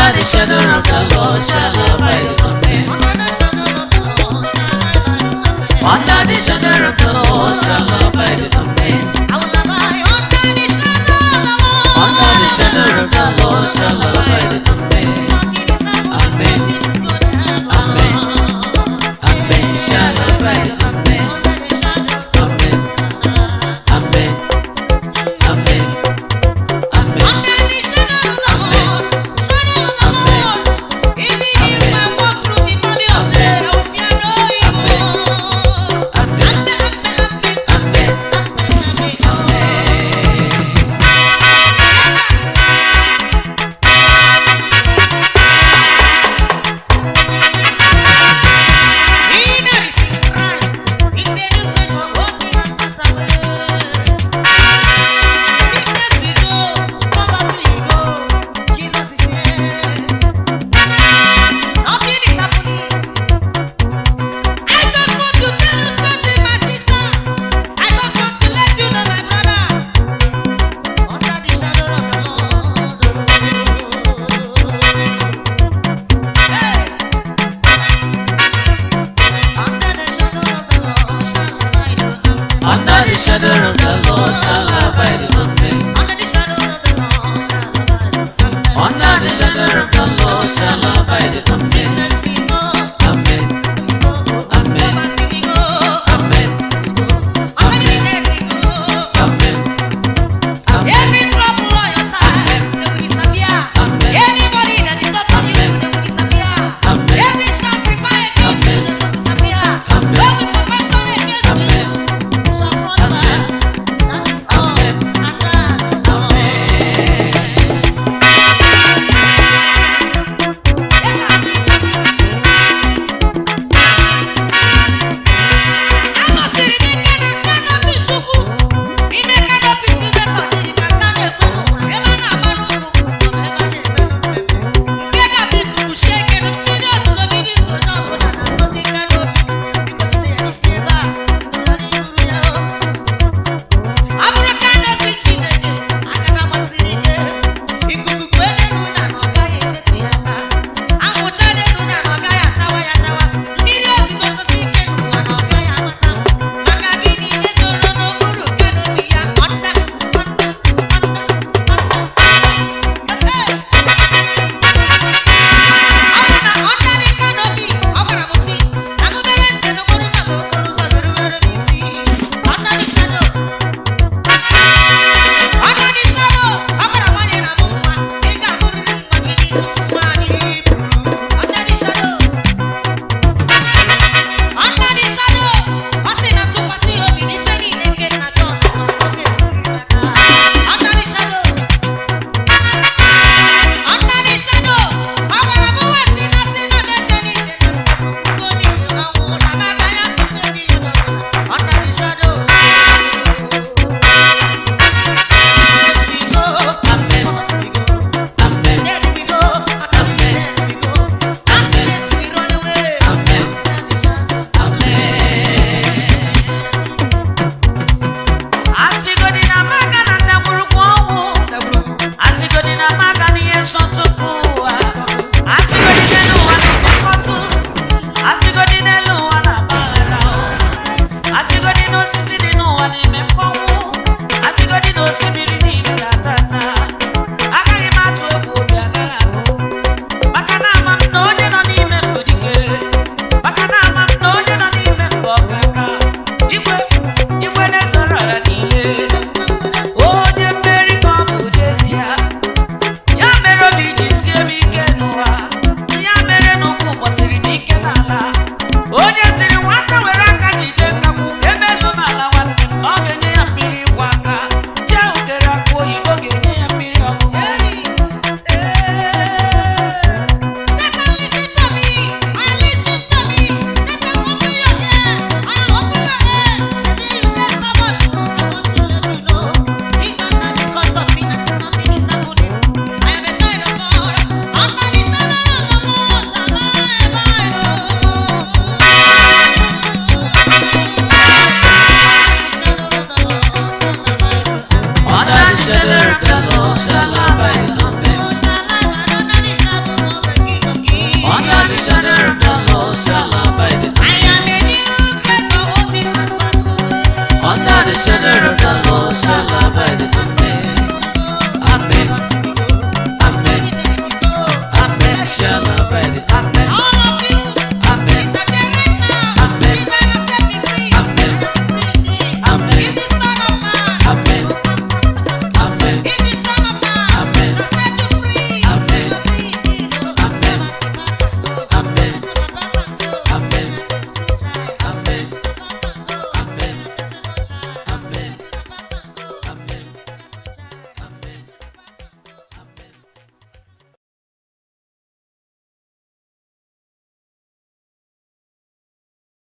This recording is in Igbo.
Under the shadow of the Lord shall I abide. Amen. Under the shadow of the Lord shall I abide. Amen. Under the shadow of the Lord shall I abide. Amen. Amen. Amen. Amen. Shall I abide. Amen. Amen. Amen. Amen. Amen. Amen. Amen. Amen. Under the shadow of the Lord shall I abide. Amen. Under the shadow of the Lord shall I